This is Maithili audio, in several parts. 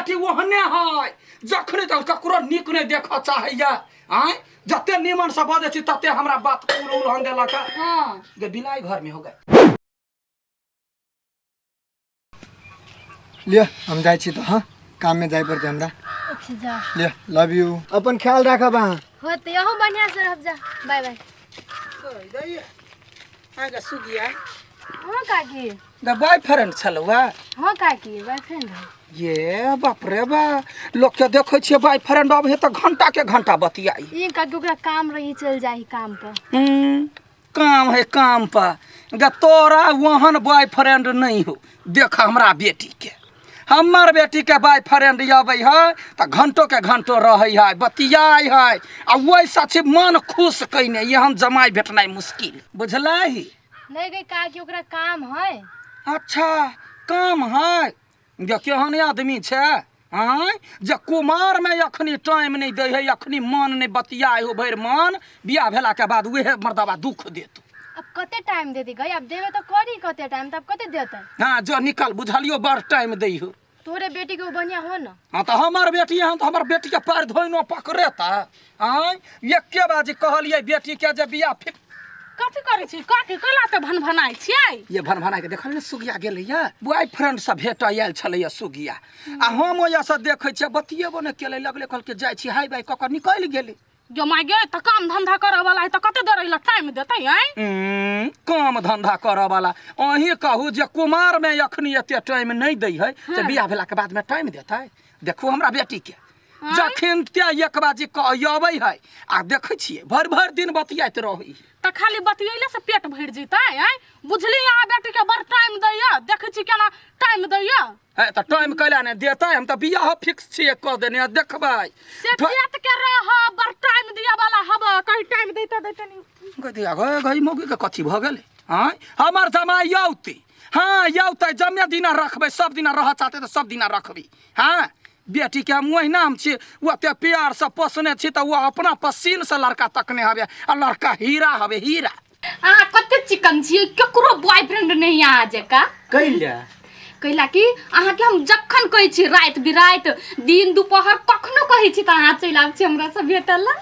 बेटी ओहने है जखने तक ककरो नीक नहि देखऽ चाहैया आँय जते नीमन से बजै छी तते हमरा बात उल उल देलक। हाँ। गे बिलाई घर में हो गए। लिअ, हम जाइ छी तऽ। हाँ, काममे जाइ पड़तै हमरा। अच्छा, जा। लिअ, लव यू, अपन ख्याल राखब अहाँ। होते, अहूँ बढ़िया से रहब। जा, बाय बाय। आगे सुगिया। हाँ काकी। द बॉयफ्रेंड छलौआ? हाँ काकी, बॉयफ्रेंड है। ये बाप रे बा, लोग के देखै छियै बॉयफ्रेंड आबै है तऽ घंटा के घंटा बतियाई। ये काकी, ओकरा काम रही, चल जाही काम पर। काम है काम पर। गे तोरा वहन बॉयफ्रेंड नहीं हो। देख हमरा बेटी के, हमर बेटी के बॉयफ्रेंड अबै है तऽ घंटो के घंटो रहै है, बतियाइ है आ ओहिसँ छै मन खुश कयने। एहन जमाइ भेटनाइ मुश्किल, बुझलही? नहीं गई काकी, ओकरा काम है। अच्छा, काम है। जे केहन आदमी छै आँय जे कुमारमे अखनी टाइम नहि दै है, अखनी मन नहि बतियाइ हो भरि मन, बियाह भेलाके बाद उएह मर्दबा दुख देत। अब कते टाइम दे दी गई? अब देवे तो करी कते टाइम, तब कते देते? हाँ, जो निकल, बुझलियो? बड़ टाइम दै हो। तोरे बेटी के वो बढ़िया हो ना। हाँ, तऽ हमर बेटी हन तऽ हमर बेटीके पैर धोइनो पकड़ेता आँय। एके बाजी कहलियै बेटीके जे बियाह फिक्स। कथी करै छी काकी? कैला तऽ भनभनाइ छियै? ये भनभना के देखल ने, सुगिया गेलैया बॉयफ्रेंड से भेट आयल छलैया सुगिया आ हम ओहिसँ देखै छियै, बतियेबो नहि केलै, लगले कहलकै जाइ छी, हाय बाय कऽ कऽ निकलि गेलै। जो माय गे, तऽ काम धंधा करऽ वाला है तऽ कते देर अइला टाइम देतै आँय? काम धंधा करऽ वाला, अहीं कहू जे कुमारमे अखनी एते टाइम नहि दै है तऽ बियाह भेलाके बादमे टाइम देतै? देखू हमरा बेटीके, जखन ते एक बाजी अबै है आ देखै छियै भरि भरि दिन बतियाइत रहै। तऽ खाली बतियैले से पेट भरि जेतै आँय? बुझली, अहाँ बेटीके बड़ टाइम दैया, देखै छी केना टाइम दैया। है तऽ टाइम कैला नहि देतै? हम तऽ बियाह फिक्स छियै कऽ देने आ देखबै। से चेत के रह, बड़ टाइम दिया वाला हब, कहीं टाइम दैते दैते नहीं। गई गई गई, मौगी के कथी भऽ गेलै आँय? हमर जमाइ औतै, हाँ औतै, जमे दिना रखबै, सब दिना रहऽ चाहतै तऽ सब दिना रखबै। हाँ, बेटीके हम ओहिना हम छी ओते प्यारसँ पोसने छी तऽ ओ अपना पसीनसँ लड़का तकने हवे आ लड़का हीरा हवे, हीरा। अहाँ कते चिकन छियै, केकरो बॉयफ्रेंड नहीं अहाँ जकाँ। कैला? कैला कि अहाँके हम जखन कहै छी, राति बिराति, दिन दुपहर, कखनो कहै छी तऽ अहाँ चलि आबै छी हमरा से भेटल ला।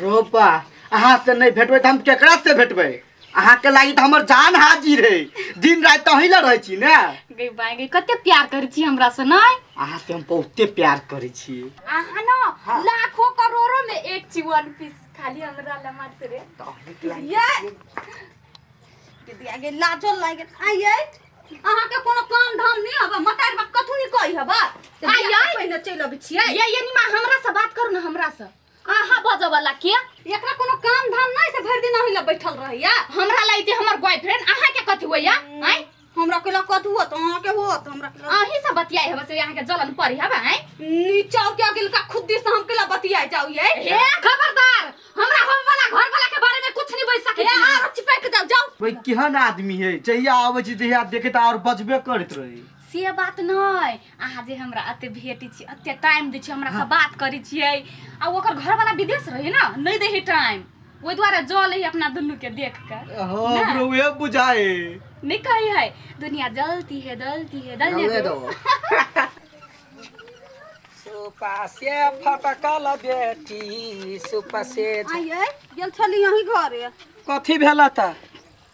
रोपा, अहाँ से नहीं भेटबै तऽ हम केकरा से भेटबै? अहाँके लागि तऽ हमर जान हाजिर है, दिन राति तऽ अहीं लग रहै छी ने। गई बाय गई, कते प्यार करै छी हमरा से नहीं? अहाँ से हम बहुते प्यार करै छी। अहाँ न लाखों करोड़ों में एक छी, वन पीस खाली हमरा ला मात्र। तऽ अहींके लागि। ये दीदी आगे लाजो लागे आइए। अहाँके कोनो काम धाम नहि हबा? मतार बाप कथू नहि कही हबा? आइ आइ। पहिने चलि अबै छियै। ये निमा, हमरा से बात करू ने, हमरा से अहाँ बजऽ वाला के? एकरा कोनो काम धाम नहि से भरि दिन अहीं लग बैठल रहैया। हमरा लाइते हमर बॉयफ्रेंड, अहाँ के कथी होइया आँय? हमरा केला कथू होत? अहाँके होत? हमरा केला अहीं से बतियाई हबे से अहाँ के जलन पड़ी हबे आँय? नीचा के अगिलका खुद्दी से हम केला बतियाई जाउ ये। हे खबरदार, हमरा हम वाला घर वाला के बारे में कुछ नहीं बोल सके। हे आरो चिपक जाउ, जाउ। भाई, केहन आदमी है, जहिया आबै छी जहिया देखे तऽ आओर बजबे करैत रही। से बात नहीं, अहाँ जे हमरा एते भेटै छी, एते टाइम दै छी, हमरा से बात करै छियै आ ओकर घर वाला विदेश रहे ना, नहीं दै है टाइम, ओहि दुआरे जल है अपना दुनू के देख के। हाँ, हमरो उहे बुझाए। नहीं कही है, दुनिया जलती है, जलती है, जलने दो। सुपा से फटकल बेटी, सुपा से। आइए, गेल छली यहीं घरे। कथी भेला तऽ?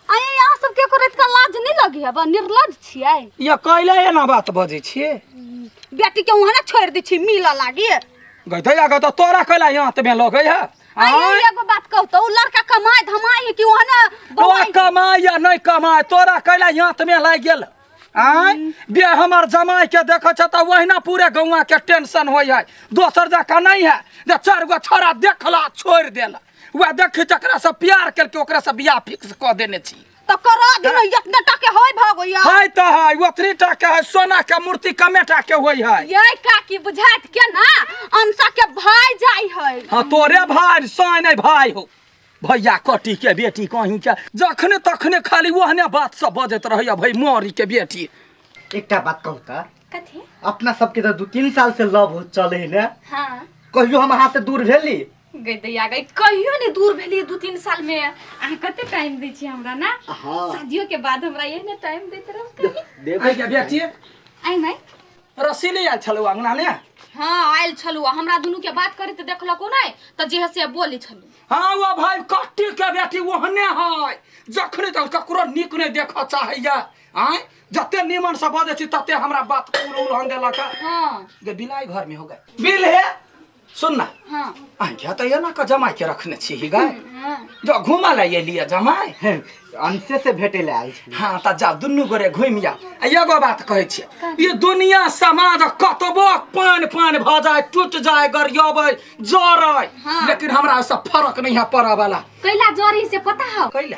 आइए, अहाँ सबके करैत का लाज नहीं लगी है? निर्लज छियै। ये कैला एना बात बजै छियै? बेटी के वहाँ ना छोड़ दै छी मिलऽ लागी। गई दैया गई, तऽ तोरा कैला यहाँ में लगै है? आइए, एगो बात कहू तऽ, उ लड़का कमाए धमाए है कि वहाँ ना? तोरा कमाए या नहीं कमाए, तोरा कैला यहाँ में लागि गेल आँय? बे हमर जमाई के देखै छ तऽ ओहिना पूरे गौआ के टेंशन होइ है, दोसर जकाँ नहीं है जे चारि गो छोरा देखला छोड़ि देला। वएह देखी, जकरा से प्यार केलकै ओकरा से बियाह फिक्स कऽ देने छी। तऽ करा दिनो, इतना टा के होय भऽ गइया। है तऽ है, ओतनी टा के है, सोना के मूर्ति कमे टा के होइ है। ये काकी, बुझात के ना अंशा के भाई जाय है। हाँ, तोरे भाई साई नहीं भाई हो भैया कटी के बेटी कहीं के, जखने तखने खाली ओहने बात सब बजैत रहैया भाई मोरी के बेटी। एकटा बात कहू तऽ? कथी? अपना सबके तऽ 2-3 साल से लव हो चले है ने? हाँ। कहियो हम अहाँ से दूर भेली? गई दैया गई, कहियो नहीं दूर भेली 2-3 साल में। अहाँ कते टाइम दै छी हमरा ना? हाँ। शादियों के बाद हमरा एहने टाइम दैत रहब कहीं? देबै। आइ के बेटी। आई माई। रसीली आयल छलौ अंगना ने? हाँ आयल छलू, हमरा दुनू के बात करैत देखलको नहि तऽ जे है से बोली छलू। हाँ वो भाई कट्टी के बेटी ओहने है, जखने तक ककरो नीक नहीं देखऽ चाहैया। आँय जते नीमन से बजै छी तते हमरा बात उल उल देलक। हाँ गे बिलाई घर में हो गए बिल हे सुन ना। हाँ आँय तऽ एना कऽ जमाई के रखने छी ही गाय? हाँ जो घुमा ला एलियै जमाई। अंशे से भेटे ले आयल छली। हाँ तऽ जाउ दुनू गोरे घुमि आउ। आ एगो बात कहै छियै, ई दुनिया समाज कतबो पानि पानि भऽ जाय, टूटि जाय, गरियबै जरै, लेकिन हमरा से फरक नहीं है पड़ऽ वाला। कैला जरी से पता हौ? कैला?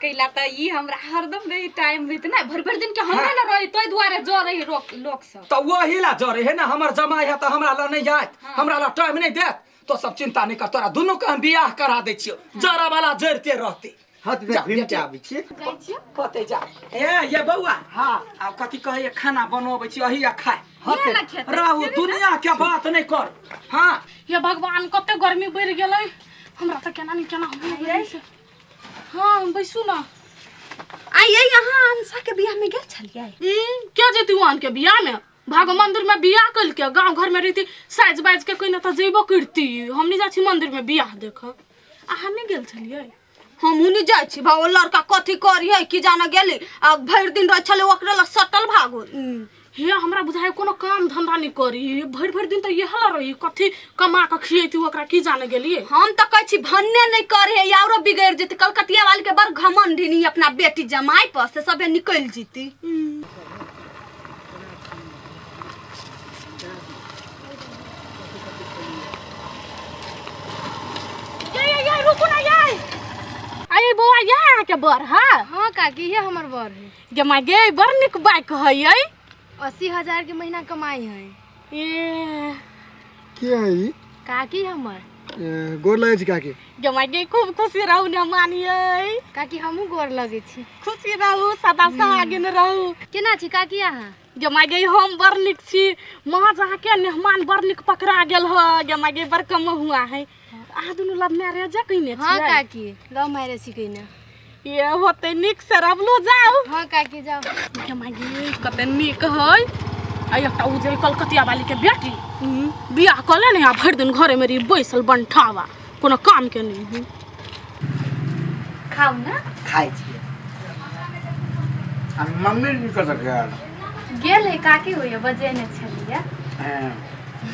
कैला तऽ ई हमरा हरदम रही टाइम दैत नहि, भरि भरि दिन के हमरे लग रही, ताहि दुआरे जरै लोक लोक सब। तऽ वही ला जरै है ना, हमर जमाई है तऽ हमरा लग नहीं आयत, हमरा लग टाइम नहीं देत। तो सब चिंता नहीं कर, तोरा दुनू के हम बियाह करा दै छियौ, जरा वाला जरिते रहते। हाँ तऽ जा, घुमि के बेटी। आबै छी। जाइ छियौ। कतै जा ए ये बौआ। हाँ आब कथी कहैए खाना बनबै छी अही आ खाय। हाँ ये ना खेतै। रहू दुनिया के बात नहीं कर। हाँ हे भगवान कते गर्मी बढ़ि गेलै, हमरा तऽ केना नहि केना होइए गर्मी से। हाँ बैसू ना। आइए यहाँ अंशा के बियाह में गेल छलियै? के जेती वहां के बियाह में? भागो मंदिर में बियाह कल के गांव घर में रहती साइज बाज के कोई ना तऽ जेबो करती। हम नहीं जाइ छी मंदिर में बियाह देख। अहाँ नहीं गेल छलियै? हमहूँ नहीं जाइ छी भागो, लड़का कथी करी है की जाने गेली, आ भरि दिन रहै छलै ओकरे लग सटल भागो। हे हमरा बुझाइ कोनो काम धंधा नहीं करी, भरि भरि दिन तऽ इएह ला रही, कथी कमा कऽ खियैती ओकरा की जाने गेलियै। हम तऽ कहै छी भन्ने नहीं करे है, औरो बिगड़ि जेतै। कलकतिया वाली के बड़ घमंड हनी अपना बेटी जमाई पर, से सबे निकलि जेतै। ये ये ये रुकू ना ये। आये बौआ ये अहाँके बर है? हाँ काकी ये हमर बर है। गे माय गे बड़ नीक बाइक है ये। 80,000 के महीना कमाई है। ए के है ई? काकी हमर। ए, गोर लगै छी काकी। गे माय गे खूब खुशी रहू ने मानियै। काकी हमहूँ गोर लगै छी। खुशी रहू सदा सोहागिन रहू। केना छी काकी अहाँ? गे माय गे हम बड़ नीक छी, माँ अहाँके मेहमान बड़ नीक पकड़ा गेल ह। गे माय गे बड़ कम हुआ है। अहाँ दुनू लव मैरिज कयने हाँ छियै? काकी लव मैरिज छी कयने। ये होते नीक से रबलो जाउ। हाँ काकी जाउ। गे माय गे कते नीक है। आ एकटा उ जे कलकतिया वाली के बेटी बियाह कऽ ले ने, आ भरि दिन घरे में रही बैसल बंठावा, कोनो काम के नहीं है। खाउ ना। खाइ छियै। आ मम्मी जी कतऽ गेल? गेल है काकी होइए बजेने छलियै।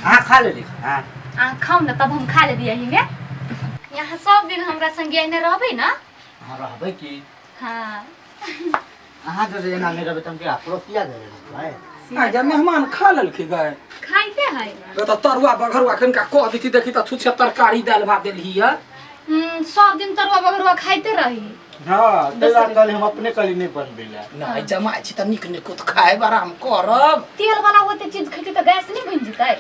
अहाँ खा लेली? हाँ अहाँ खाउ ना तब हम खा लेबै एहिमे। यहाँ सब दिन हमरा संगे एने रहबै ना? हाँ रहबै की। हाँ अहाँ जब एना नहि रहबै तऽ हम केकरा पड़ोसिया जरे रहबै? आ जा मेहमान खा लेलखी गए? खाइते है। तऽ तरुआ बघरुआ कनिका कह देती देखी तऽ छुच्छे तरकारी दालि भात देलही है। सब दिन तरुआ बघरुआ खाइते रही। हाँ ताहि दुआरे कहली हम अपने कहली नहि बनबै लए। नहि जमाइ छी तऽ नीक निकुत खायब आराम करब। तेल वाला ओते चीज खैते तऽ गैस नहि बनि जेतै?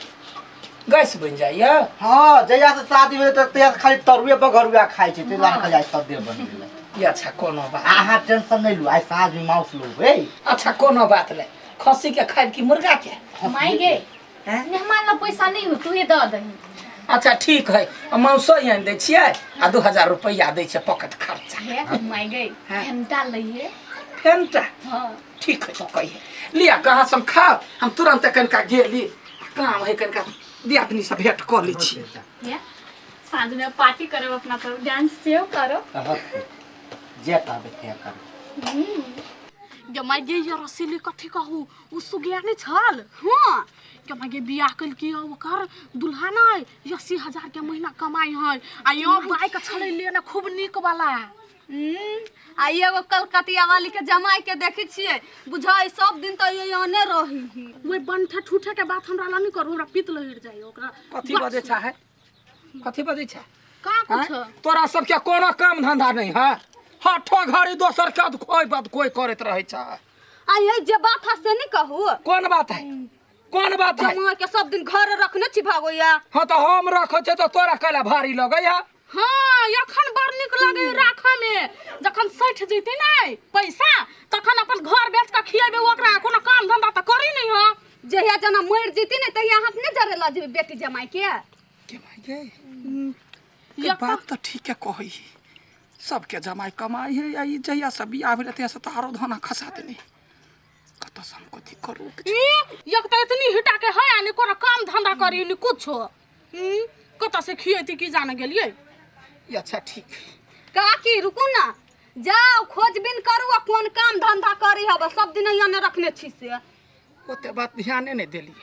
गैस बनि जाइया? हाँ जहिया से शादी भेलै तऽ तहिया से खाली तरुए बघरुआ खाइ छै, ताहि दुआरे कहली आइ सदे बनबै लए। ई अच्छा कोनो बात। अहाँ टेंशन नहि लू, आइ साँझ में माउस लूबै। अच्छा कोनो बात नहि। खस्सी के खायब कि मुर्गा के? माय गे हैं? मेहमान ला पैसा नहीं हो तू ही दऽ दही। अच्छा ठीक है, माउसो आनि दै छियै आ 2000 रुपैआ दै छियै पॉकेट खर्चा। हे माय गे फेंटा लइहे। फेंटा? हाँ ठीक है तो कहिए लिया कहाँ से हम खाओ, हम तुरंत कनिका गेली काम है कनिका दियादनी से भेंट कऽ लै छी। हे साँझ में पार्टी करब अपना सब, डांस सेहो करब। जे कहबै ते करब। गे माय गे ये रसीली कथी कहू, उ सुगिया नहि छल? हाँ गे माय गे बियाह केलकी ओकर दुल्हा नहि 80,000 के महीना कमाई है, आ यो बाइक छलै लेने खूब नीक वाला। आ एगो कलकतिया वाली के जमाई के देखै छियै बुझाइ सब दिन तऽ ये आने रही। ओहि बनठे ठूठे के बात हमरा ला नहि करू, हमरा पित्त लहरि जाइ ओकरा। कथी बजै छै? कथी बजै छै? का कुछ तोरा सबके कोनो काम धंधा नहीं है, हठो घड़ी दोसर के अदखोइ बदखोइ करैत रहै छै। आ ये जे बात है से नहीं कहू। कोन बात है? कोन बात है? जमाई के सब दिन घर रखने छी भागोया। हाँ तऽ हम रखै छियै तऽ तोरा कैला भारी लगैया? हाँ एखन बड़ नीक लगे राखऽ में, जखन सठि जैतै ने पैसा तखन अपन घर बेच कऽ खिएबै ओकरा, कोनो काम धंधा तऽ करी नहीं है। जहिया जना मरि जेती ने तहिया अहाँ अपने जरे लऽ जेबै बेटी जमाई के। के माय गे ये बात तऽ ठीके कहै है, सबके जमाई कमाई है, आ ई जहिया से बियाह भेलै तहिया से तऽ आरो धना खसा देने। कतऽ कतऽसँ हम कथी करू? ई एक तऽ एतनी हिटा के है आ नहि कोनो काम धंधा करी नहि कुछो। कतऽ से खियेती की जाने गेलियै। ई अच्छा ठीक। काकी रुकू ना, जाओ खोजबीन करू आ कोन काम धंधा करी हब, सब दिन यहाँ ने रखने छी से। ओते बात ध्याने नहि देलियै,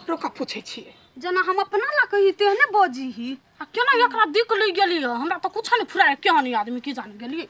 रुका पूछै छियै। जेना हम अपना ला कही तेहने बजीही। आ केना एकरा दिक लि गेलियै, हमरा तऽ कुछो नहि फुराय, केहन ई आदमी की जाने गेलियै।